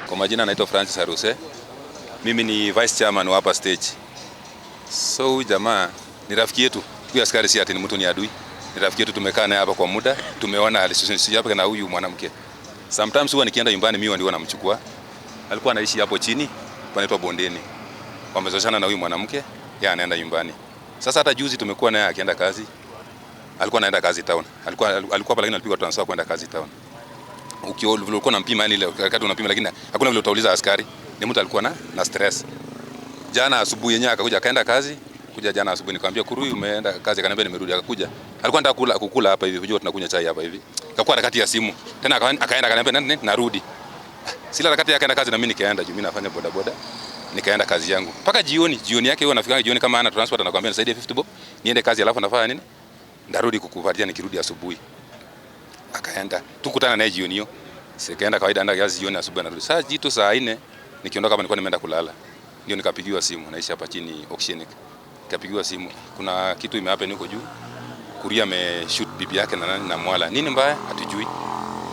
Kwa majina naitwa Francis Aruse. Mimi ni vice chairman wa hapa stage. So huyu jamaa ni rafiki yetu. Huyu askari si ati ni mtu ni adui. Ni rafiki yetu, tumekaa naye hapa kwa muda, tumeona relationship yake na huyu mwanamke. Sometimes huwa nikienda nyumbani mimi ndio namchukua. Alikuwa anaishi hapo chini, panaitwa Bondeni. Wamezoeshana na huyu mwanamke, yeye anaenda nyumbani. Sasa hata juzi tumekuwa naye akienda kazi. Alikuwa anaenda kazi town. Alikuwa hapa lakini alipigwa transfer kwenda kazi town. Ukiwa vile ulikuwa unampima, yani ile wakati unampima, lakini hakuna vile utauliza askari. Ni mtu alikuwa na stress. Jana asubuhi yenyewe akakuja akaenda kazi. Kuja jana asubuhi nikamwambia, "Kurui, umeenda kazi?" Akaniambia, "Nimerudi." Akakuja. Alikuwa anataka kula kukula hapa hivi, unajua tunakunywa chai hapa hivi. Akakuwa harakati ya simu. Tena akaenda akaniambia, "Nani, narudi." Sila harakati akaenda kazi na mimi nikaenda juu mimi nafanya boda boda. Nikaenda kazi yangu. Mpaka jioni, jioni yake huwa nafika jioni kama ana transport anakuambia, "Nisaidie 50 bob. Niende kazi alafu nafanya nini? Ndarudi kukupatia nikirudi asubuhi." Akaenda. Tukutana naye jioni hiyo. Sikaenda kawaida, enda kazi jioni, asubuhi anarudi. Saa jitu saa 4 nikiondoka hapa nilikuwa nimeenda kulala. Ndio nikapigiwa simu, naishi hapa chini Oceanic. Nikapigiwa simu, kuna kitu imehappen huko juu. Kuria ameshoot bibi yake na nani na Mwala. Nini mbaya? Hatujui.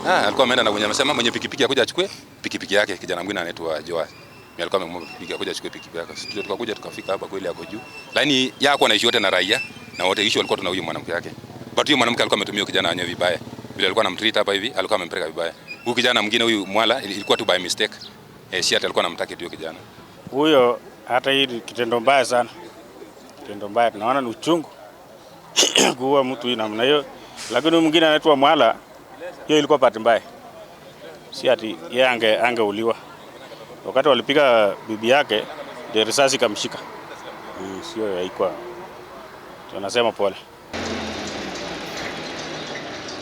Ah, alikuwa ameenda na mwenye amesema mwenye pikipiki akuja achukue pikipiki yake, kijana mwingine anaitwa Joa. Mimi alikuwa amemwomba pikipiki akuja achukue pikipiki yake. Sisi tukakuja tukafika hapa kweli yako juu. Lakini yako anaishi wote na raia na wote issue walikuwa tuna huyu mwanamke yake. But huyu mwanamke alikuwa ametumia kijana wenyewe vibaya. Vile alikuwa anamtreat hapa hivi, alikuwa amempeleka vibaya. Huyu kijana mwingine huyu Mwala ilikuwa tu by mistake. Eh, si ati alikuwa anamtaka tu kijana. Huyo hata hii ni kitendo mbaya sana, kitendo mbaya, tunaona ni uchungu kuua mtu hii namna hiyo. Lakini huyu mwingine anaitwa Mwala, hiyo ilikuwa bahati mbaya, si ati yeye angeuliwa. Wakati walipiga bibi yake ndio risasi ikamshika. Sio haikuwa, tunasema pole.